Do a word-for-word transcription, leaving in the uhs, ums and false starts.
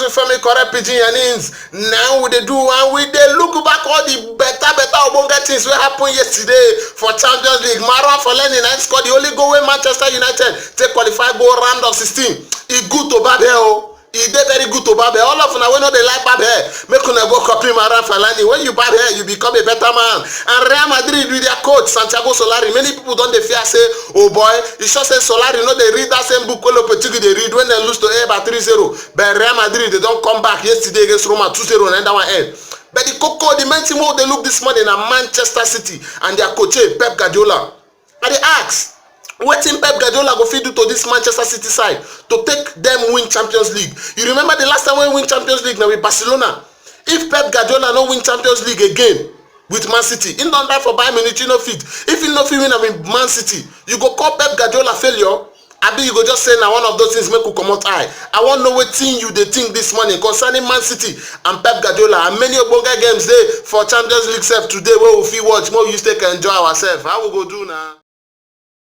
Femi, correct pidgin yarnings. Now we dey do and we dey look back all the better better ogbonge things wey happen yesterday for Champions League. Marouane Fellaini na score the only goal wey Manchester United take qualify go round of sixteen. E good to barb hair o. E dey very good to barb hair. All of una wey no dey like barb hair, make una go copy Marouane Fellaini. When you barb hair, you become a better man. And Real Madrid with their coach Santiago Solari, many people don dey fear say, oh boy, you sure say Solari no dey read that same book wey Lopetegui dey read when dem lose to Eibar three zero? But Real Madrid, they don come back yesterday against Roma two zero, and that one end. But the koko, the main thing wey dey look this morning na Manchester City and their coach, eh, Pep Guardiola. I dey ask, wetin Pep Guardiola go fit do to this Manchester City side to take them win Champions League? You remember the last time wey win Champions League na with Barcelona. If Pep Guardiola no win Champions League again with Man City, he don die for Bayern Munich, he no fit. If he no fit win am with Man City, you go call Pep Guardiola failure? Abi you go just say na one of those things make we comot eye? I wan know wetin you dey think this morning concerning Man City and Pep Guardiola, and many ogbonge games dey for Champions League sef today wey we fit watch, make we use take enjoy ourselves. How we go do na?